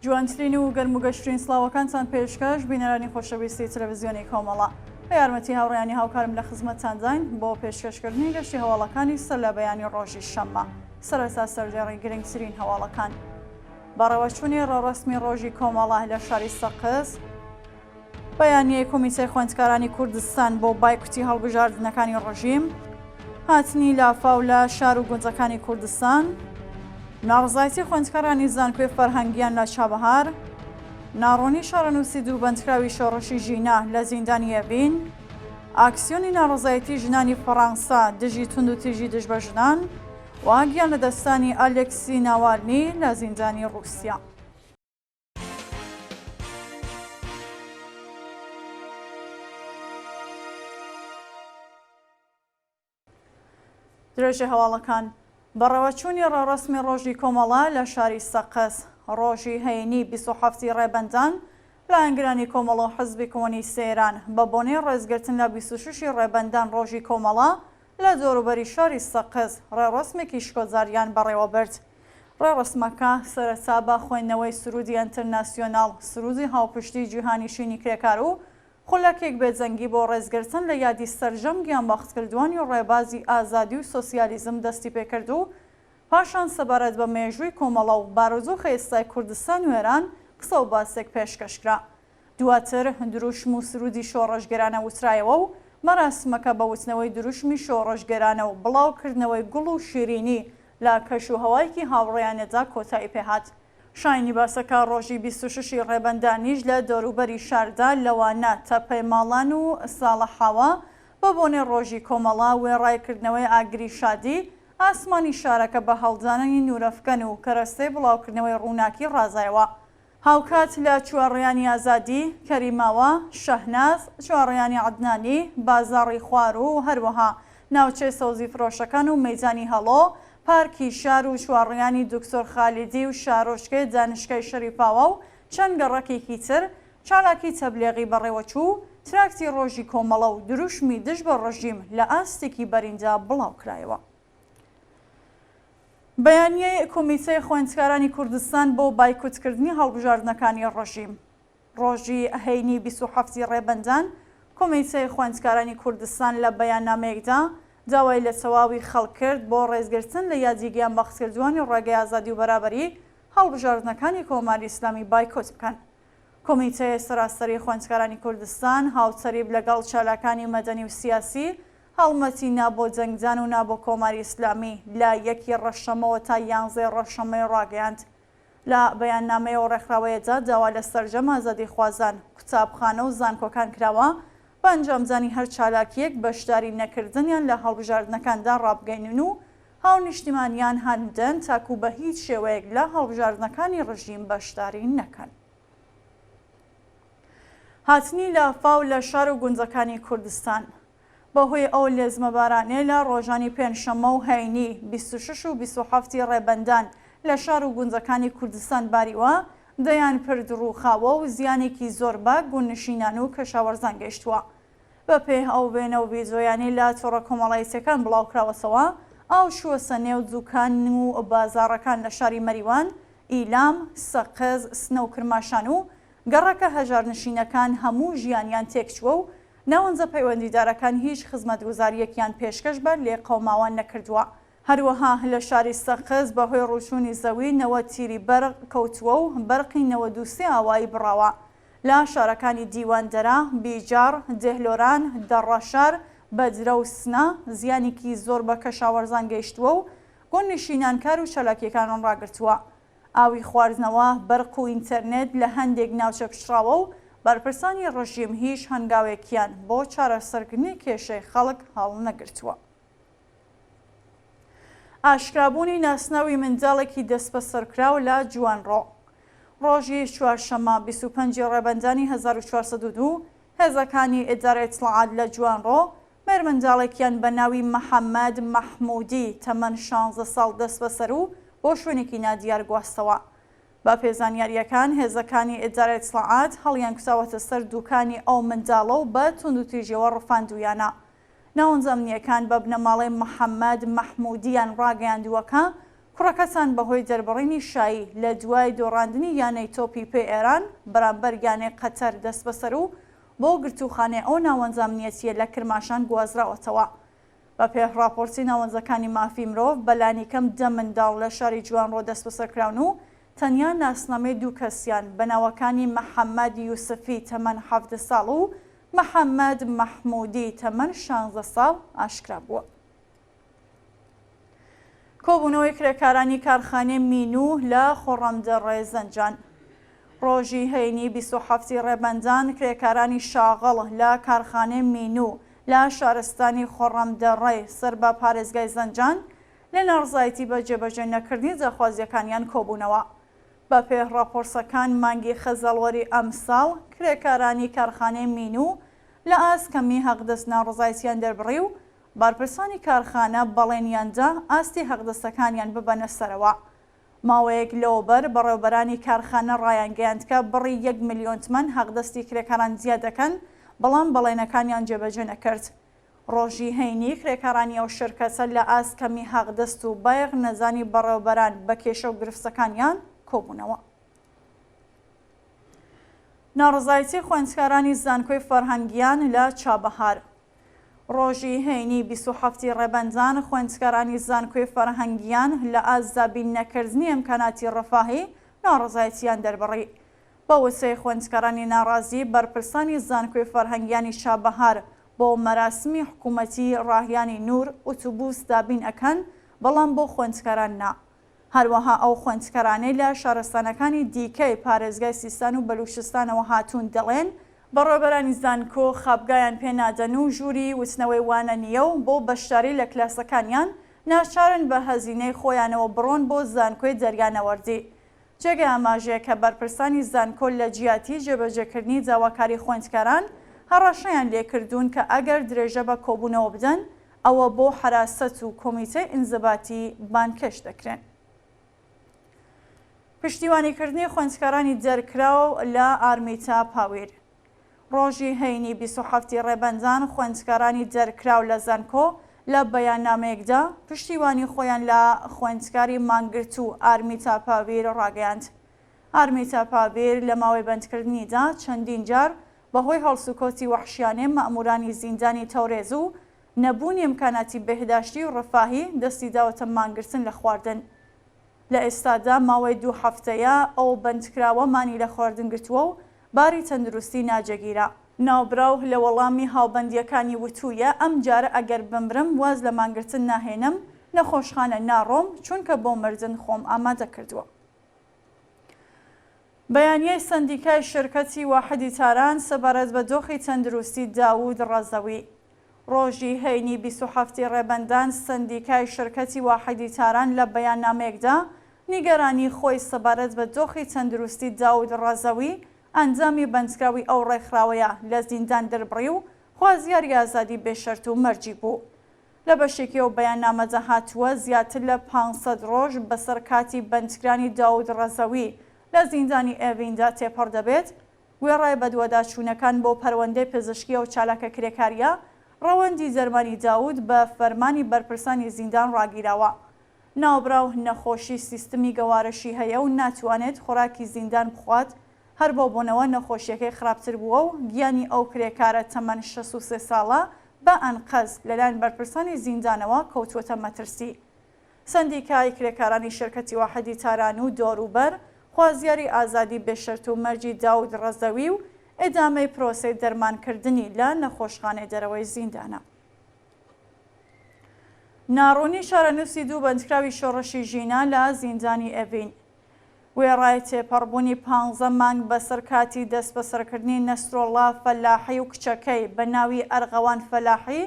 جوانترین و گەرم و گەشترین سڵاوەکانتان پێشکەش بینەرانی خۆشەویستی تەلەڤزیۆنی کۆمەڵە. بە یارمەتی هاوڕێیانی هاوکارم لە خزمەتتانداین بۆ پێشکەشکردنی گەشتی هەواڵەکانی سەر لە بەیانی ڕۆژی شەممە. سەرەتا سەردێڕی گرنگترین هەواڵەکان. بەڕێوەچوونی ڕێوڕەسمی ڕۆژی کۆمەڵە لە شاری سەقز، بەیانیەی کۆمیتەی خوێندکارانی کوردستان بۆ بایکوتی هەڵبژاردنەکانی ڕژیم، هاتنی لافاو لە شار و گوندەکانی کوردستان، ناڕەزایەتی خوێندکارانی زانکۆی فەرهەنگیان لە چابەهار، ناڕوونی چارەنووسی دوو بەندکراوی شۆڕشی ژینا لە زیندانی ئێڤین، ئاکسیۆنی ناڕەزایەتی ژنانی فەڕانسە دژی توندوتیژی دژ بە ژنان و گیانلەدەستدانی ئالێکسی ناوالنی لە زیندانی ڕووسیا. درێژەی هەواڵەکان، بەڕێوەچوونی ڕێوڕەسمی ڕۆژی کۆمەڵە لە شاری سەقز، ڕۆژی هەینی 27 ی ڕێبەندان، لایەنگرانی کۆمەڵە و حزبی کۆمۆنیستی ئێران بە بۆنەی ڕێزگرتن لە 26 ی ڕێبەندان ڕۆژی کۆمەڵە لە دەوروبەری شاری سەقز ڕێوڕەسمێکی شکۆداریان بەڕێوەبرد. ڕێوڕەسمەکە سەرەتا بە خوێندنەوەی سروودی ئەنترناسیۆناڵ، سروودی هاوپشتیی جیهانی چینی کرێکار و خولەکێک بێدەنگی بۆ ڕێزگرتن لە یادی سەرجەم گیانبەختکردووانی ڕێبازی ئازادی و سۆسیالیزم دەستیپێکرد و پاشان سەبارەت بە مێژووی کۆمەڵە و بارودۆخی ئێستای کوردستان و ئێران قسە و باسێک پێشکەش کرا. دواتر دروشم و سروودی شۆڕشگێرانە وترایەوە و مەراسمەکە بە وتنەوەی دروشمی شۆڕشگێرانە و بڵاوکردنەوەی گوڵ و شیرینی لە کەش و هەوایەکی هاوڕێیانەدا کۆتایی پێهات. شایانی باسە کە ڕۆژی 26 ی ڕێبەندانیش لە دەوروبەری شاردا لەوانە تەپەی ماڵان و ساڵحاوا بە بۆنەی ڕۆژی کۆمەڵە وێڕای کردنەوەی ئاگری شادی، ئاسمانی شارەکە بە هەڵدانانی نوورەفکەن و کەرەستەی بڵاوکردنەوەی ڕووناکی ڕازایەوە. هاوکات لە چوارڕیانی ئازادی، کەریماوا، شەهناز، چوارڕیانی عەدنانی، بازاڕی خواروو و هەروەها ناوچەی سەوزی فرۆشەکان و مەیدانی هەڵۆ، پارکی شار و چوارڕیانی دکتۆر خالیدی و شارۆچکەی دانشگای شەریفاوا و چەند گەڕەکێکی تر چالاکی تەبلێغی بەڕێوەچوو و تراکتی ڕۆژی کۆمەڵە و دروشمی دژ بە ڕژیم لە ئاستێکی بەریندا بڵاوکرایەوە. بەیانیەی کۆمیتەی خوێندکارانی کوردستان بۆ بایکوتکردنی هەڵبژاردنەکانی ڕژیم. ڕۆژی هەینی 27 ی ڕێبەندان، کۆمیتەی خوێندکارانی کوردستان لە بەیاننامەیەکدا داوای لە تەواوی خەڵک کرد بۆ ڕێزگرتن لە یادی گیانبەختکردووانی ڕێگەی ئازادی و بەرابەری، هەڵبژاردنەکانی کۆماری ئیسلامی بایکۆت بکەن. کۆمیتەی سەراسەری خوێندکارانی کوردستان هاوتەریب لەگەڵ چالاکانی مەدەنی و سیاسی هەڵمەتی نا بۆ دەنگدان و نا بۆ کۆماری ئیسلامی لە یەکی ڕەشەمەوە تا یانزەی ڕەشەمەی ڕاگەیاند. لە بەیاننامەی ئەو ڕێکخراوەیەدا داوا لە سەرجەم ئازادیخوازان، قوتابخانە و زانکۆکان کراوە بە ئەنجامدانی هەر چالاکییەک بەشداری نەکردنیان لە هەڵبژاردنەکاندا ڕابگەینن و هاونیشتیمانیان هان بدەن تاکوو بە هیچ شێوەیەک لە هەڵبژاردنەکانی ڕژیم بەشداری نەکەن. هاتنی لافاو لە شار و گوندەکانی کوردستان بەهۆی ئەو لێزمەبارانەی لە ڕۆژانی پێنجشەممە و هەینی 26 و 27 ی ڕێبەندان لە شار و گوندەکانی کوردستان باریوە، دەیان پرد ڕووخاوە و زیانێکی زۆر بە گوندنشینان و کەشاوەرزان گەیشتووە. بەپێی ئەو وێنە و ڤیدیۆیانەی لە تۆڕە کۆمەڵایەتییەکان بڵاوکراوەتەوە، ئاو چووەسە نێو دوکان و بازاڕەکان لە شاری مەریوان، ئیلام، سەقز، سنە و کرماشان و گەڕەکە هەژارنشینەکان هەموو ژیانیان تێکچووە و ناوەندە پەیوەندیدارەکان هیچ خزمەتگوزارییەکیان پێشکەش بە لێقەوماوان نەکردووە. هەروەها لە شاری سەقز بەهۆی ڕووچوونی زەوی 90 تیری بەرق کەوتووە و بەرقی 93 ئاوایی بڕاوە. لە شارەکانی دیواندەرە، بیجاڕ، دێهلۆران، دەڕەشار، بەدرە و سنە زیانێکی زۆر بە کەشاوەرزان گەیشتووە و گوندنشینان کار و چالاکییەکانن ڕاگرتووە. ئاوی خواردنەوە، بەرق و ئینتەرنێت لە هەندێک ناوچە پچڕاوە و بەرپرسانی ڕژیم هیچ هەنگاوێکیان بۆ چارەسەرکردنی کێشەی خەڵک هەڵنەگرتووە. ئاشکرابوونی ناسناوی منداڵێکی دەستبەسەرکراو لە جوانڕۆ. ڕۆژی چوارشەممە 25 ی ڕێبەندانی 1402 هێزەکانی ئیدارەی ئیتڵاعات لە جوانڕۆ مێرمنداڵێکیان بە ناوی محەممەد مەحموودی تەمەن 16 ساڵ دەستبەسەر و بۆ شوێنێکی نادیار گواستەوە. بەپێی زانیارییەکان هێزەکانی ئیدارەی ئیتڵاعات هەڵیانکوتاوەتە سەر دووکانی ئەو منداڵە و بە توندوتیژیەوە ڕفاندوویانە. ناوەندە ئەمنییەکان بە بنەماڵەی محەممەد مەحموودییان ڕاگەیاندووە کە. کوڕەکەتان بەهۆی دەربڕینی شایی لە دوای دۆڕاندنی یانەی تۆپی پێی ئێران بەرامبەر یانەی قەتەر دەستبەسەر و بۆ گرتووخانەی ئەو ناوەندە ئەمنیەتییە لە کرماشان گوازراوەتەوە. بەپێ ڕاپۆرتی ناوەندەکانی مافی مرۆڤ، بە لانیکەم دە منداڵ لە شاری جوانڕۆ دەستبەسەر کراون و تەنیا ناسنامەی دوو کەسیان بە ناوەکانی محەممەد یوسفی تەمەن 17 ساڵ و محەممەد مەحموودی تەمەن 16 ساڵ ئاشکرا بووە. کۆبوونەوەی کرێکارانی کارخانەی مینو لە خۆڕەمدەڕێ زەنجان. ڕۆژی هەینی 27 ی ڕێبەندان کرێکارانی شاغڵ لە کارخانەی مینو لە شارستانی خۆڕەمدەڕێ سەر بە پارێزگای زەنجان لە ناڕزایەتی بە جێبەجێ نەکردنی داخوازییەکانیان کۆبوونەوە. بەپێ ڕاپۆرتەکان مانگی خەزەڵوەری ئەمساڵ کرێکارانی کارخانەی مینو لە ئاست کەمی حەقدەست ناڕەزایەتیان دەربڕی و بەرپرسانی کارخانە بەڵێنیان دا ئاستی حەقدەستەکانیان ببەنە سەرەوە. ماوەیەک لەوەوبەر بەڕێوەبەرانی کارخانە ڕایانگەیاند کە بڕی یەک ملیۆن تمەن حەقدەستی کرێکاران زیاد دەکەن، بەڵام بەڵێنەکانیان جێبەجێ نەکرد. ڕۆژی هەینی کرێکارانی ئەو شرکەتە لە ئاست کەمی حەقدەست و بایەخ نەزانی بەڕێوەبەران بە کێشە و گرفتەکانیان کۆبوونەوە. ناڕەزایەتی خوێندکارانی زانکۆی فەرهەنگیان لە چابەهار. ڕۆژی هەینی 27 ی ڕێبەندان خوێندکارانی زانکۆی فەرهەنگیان لە ئاست دابین نەکردنی ئیمکاناتی ڕەفاهی ناڕەزایەتیان دەربڕی. بە وتەی خوێندکارانی ناڕازی بەرپرسانی زانکۆی فەرهەنگیانی چابەهار بۆ مەراسمی حکوومەتی ڕاهیانی نوور ئوتوبوس دابین ئەکەن بەڵام بۆ خوێندکاران نا. هەروەها ئەو خوێندکارانەی لە شارستانەکانی دیکەی پارێزگای سیستان و بەلوچستانەوە هاتوون دەڵێن، بەڕێوەبەرانی زانکۆ خابگایان پێ نادەن و ژووری وتنەوەی وانە نییە و بۆ بەشداری لە کلاسەکانیان ناچارن بە هەزینەی خۆیانەوە بڕۆن بۆ زانکۆی دەریانەوەردی. جێگەی ئاماژەیە کە بەرپرسانی زانکۆ لە جیاتی جێبەجێکردنی داواکاری خوێندکاران هەڕەشەیان لێکردوون کە ئەگەر درێژە بە کۆبوونەوە بدەن ئەوە بۆ حەراسەت و کۆمیتەی ئینزباتی بانگهێشت دەکرێن. پشتیوانیکردنی خوێندکارانی دەرکراو لە ئارمیتا پاویر. ڕۆژی هەینی 27 ی ڕێبەندان خوێندکارانی دەرکراو لە زانکۆ لە بەیاننامەیەکدا پشتیوانی خۆیان لە خوێندکاری مانگرتوو ئارمیتا پاویر ڕاگەیاند. ئارمیتا پاویر لە ماوەی بەندکردنیدا چەندین جار بەهۆی هەڵسوکەوتی وەحشیانەی مەئموورانی زیندانی تەورێز و نەبوونی ئیمکاناتی بێهداشتی و ڕەفاهی دەستی داوەتە مانگرتن لە خواردن. لە ئێستادا ماوەی دوو هەفتەیە ئەو بەندکراوە مانی لە خواردن گرتووە و باری تەندروستی ناجێگیرە. ناوبراو لە وەڵامی هاوبەندییەکانی وتوویە، ئەمجارە ئەگەر بمرم واز لە مانگرتن ناهێنم، نەخۆشخانە ناڕۆم، چونکە بۆ مردن خۆم ئامادە کردووە. بەیانیەی سەندیکای شرکەتی واحدی تاران سەبارەت بە دۆخی تەندروستی داوود ڕەزەوی ڕۆژی هەینی 27 ی ڕێبەندان سەندیکای شرکەتی واحدی تاران لە بەیاننامەیەکدا نیگەرانی خۆی سەبارەت بە دۆخی تەندروستی داوود ڕەزەوی ئەندامی بەندکراوی ئەو ڕێکخراوەیە لە زیندان دەربڕی و خوازیاری ئازادی بێ شەرت و مەرجی بوو. لە بەشێکی ئەو بەیاننامەدا هاتووە، زیاتر لە 500 ڕۆژ بەسەر کاتی بەندکرانی داود ڕەزەوی لە زیندانی ئێڤیندا تێپەڕ دەبێت، وێڕای بەدواداچوونەکان بۆ پەروەندەی پزیشکی ئەو چالاکە کرێکارییە، ڕەوەندی دەرمانی داود بە فەرمانی بەرپرسانی زیندان ڕاگیراوە. ناوبراو نەخۆشی سیستمی گەوارەشی هەیە و ناتوانێت خۆراکی زیندان بخوات، هەر بەو بۆنەوە نەخۆشیەکەی خراپتر بووە و گیانی ئەو کرێکارە تەمەن 63 ساڵە بە ئەنقەست لەلایەن بەرپرسانی زیندانەوە کەوتووەتە مەترسی. سەندیکای کرێکارانی شرکەتی واحدی تاران و دەوروبەر خوازیاری ئازادی بێ شەرت و مەرجی داود ڕەزەوی و ئیدامەی پرۆسەی دەرمانکردنی لە نەخۆشخانەی دەرەوەی زیندانە. ناڕوونی چارەنووسی دوو بەندکراوی شۆڕشی ژینا لە زیندانی ئێڤین. وێڕای تێپەڕبوونی پانزە مانگ بەسەر کاتی دەستبەسەرکردنی نەسرۆڵا فەلاحی و کچەکەی بە ناوی ئەرغەوان فەلاحی،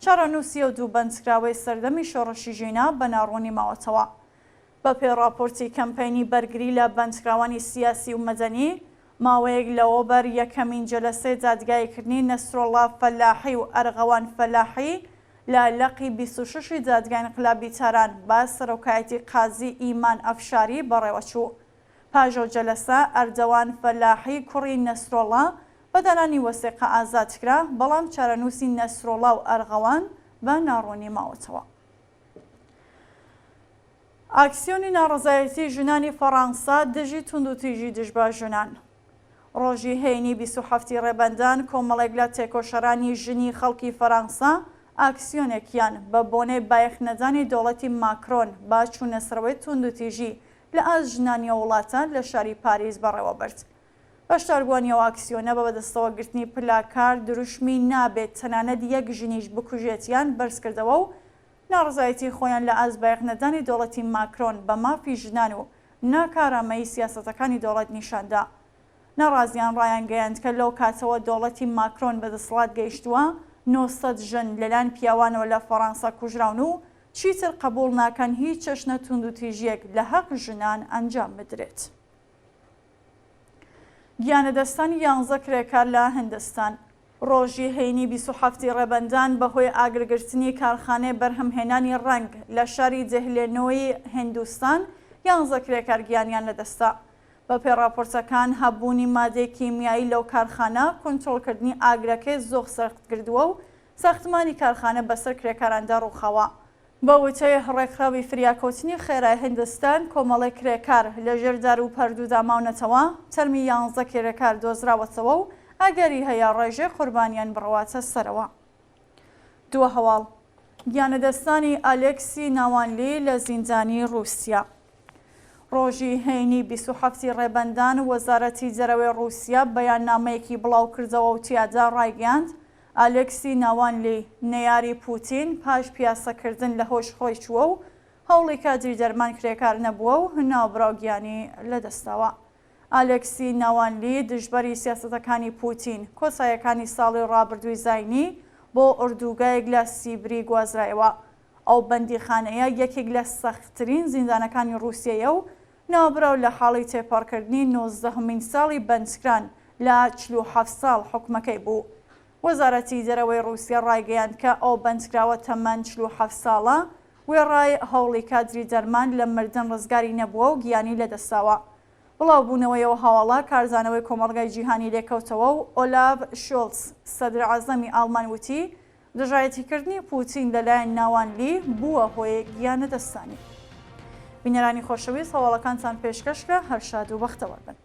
چارەنووسی ئەو دوو بەندکراوەی سەردەمی شۆڕشی ژینا بە ناڕوونی ماوەتەوە. بەپێی ڕاپۆرتی کەمپەینی بەرگری لە بەندکراوانی سیاسی و مەدەنی، ماوەیەک لەوەوبەر یەکەمین جەلەسەی دادگاییکردنی نەسرۆڵا فەلاحی و ئەرغەوان فەلاحی لە لقی 26 ی دادگای ئینقلابی تاران بە سەرۆکایەتی قازی ئیمان ئەفشاری بەڕێوەچوو. پاش ئەو جەلەسە، ئەردەوان فەلاحی کوڕی نەسرۆڵا بە دانانی وەسیقە ئازاد کرا، بەڵام چارەنووسی نەسرۆڵا و ئەرغەوان بە ناڕوونی ماوەتەوە. ئاکسیۆنی ناڕەزایەتی ژنانی فەڕانسە دژی توندوتیژی دژ بە ژنان. ڕۆژی هەینی 27 ی ڕێبەندان کۆمەڵێک لە تێکۆشەرانی ژنی خەڵکی فەرانسە ئاکسیۆنێکیان بە بۆنەی بایەخ نەدانی دەوڵەتی ماکرۆن بە چوونەسەرەوەی توندوتیژی لە ئاست ژنانی ئەو وڵاتە لە شاری پاریس بەڕێوە برد. بەشداربووانی ئەو ئاکسیۆنە بە بەدەستەوەگرتنی پلاکارد دروشمی نابێت تەنانەت یەک ژنیش بکوژێتیان بەرزکردەوە و ناڕەزایەتی خۆیان لە ئاست بایەخنەدانی دەوڵەتی ماکرۆن بە مافی ژنان و ناکارامەیی سیاسەتەکانی دەوڵەت نیشان دا. ناڕازیان ڕایانگەیاند کە لەو کاتەوە دەوڵەتی ماکرۆن بە دەسەڵات گەیشتووە، 900 ژن لەلایەن پیاوانەوە لە فەڕانسە کوژراون و چیتر قەبووڵ ناکەن هیچ چەشنە توندوتیژییەک لە هەق ژنان ئەنجام بدرێت. گیانلەدەستانی یانزە کرێکار لە هندستان. ڕۆژی هەینی 27 ی ڕێبەندان بەهۆی ئاگرگرتنی کارخانەی بەرهەمهێنانی ڕەنگ لە شاری دێهلێنۆی هندوستان یانزە کرێکار گیانیان لەدەستدا. بەپێی ڕاپۆرتەکان هەبوونی مادەی کیمیایی لەو کارخانە کونترۆڵکردنی ئاگرەکەی زۆخ سەخت کردووە و ساختمانی کارخانە بەسەر کرێکاراندا ڕووخاوە. بە وتەی ڕێکخراوی فریاکەوتنی خێرای هندستان، کۆمەڵێک کرێکار لە ژێر دار و پەردوودا ماونەتەوە، تەرمی یانزە کرێکار دۆزراوەتەوە و ئەگەری هەیە ڕێژەی قوربانیان بڕواتە سەرەوە. دوا هەواڵ، گیانلەدەستدانی ئالێکسی ناوانلی لە زیندانی ڕووسیا. ڕۆژی هەینی 27 ی ڕێبەندان، وەزارەتی دەرەوەی ڕووسیا بەیاننامەیەکی بڵاوکردەوە و تیادا ڕایگەیاند، ئالێکسی ناوانلی، نەیاری پوتین، پاش پیاسەکردن لە هۆش خۆی چووە و هەوڵی کادری دەرمان کرێکار نەبووە و ناوبراو گیانی لەدەستداوە. ئالێکسی ناوانلی، دژبەری سیاسەتەکانی پوتین، کۆتاییەکانی ساڵی ڕابردووی زاینی بۆ ئۆردوگایەک لە سیبری گوازرایەوە. ئەو بەندیخانەیە یەکێک لە سەختترین زیندانەکانی ڕووسیەیە و ناوبراو لە حاڵی تێپەڕکردنی نۆزدەهەمین ساڵی بەندکران لە 47 ساڵ حوکمەکەی بوو. وەزارەتی دەرەوەی ڕووسیە ڕایگەیاند کە ئەو بەندکراوە تەمەن 47 ساڵە وێڕای هەوڵی کادری دەرمان لە مردن ڕزگاری نەبووە و گیانی لەدەستداوە. بڵاوبوونەوەی ئەو هەواڵە کاردانەوەی کۆمەڵگای جیهانی لێکەوتەوە و ئۆلاڤ شۆڵتس سەدرعەزەمی ئاڵمان وتی دژایەتیکردنی پوتین لەلایەن ناوانلی بووە هۆی گیانلەدەستدانی. بینەرانی خۆشەویست هەواڵەکانتان پێشکەش کرا هەر شاد و بەختەوەر بن.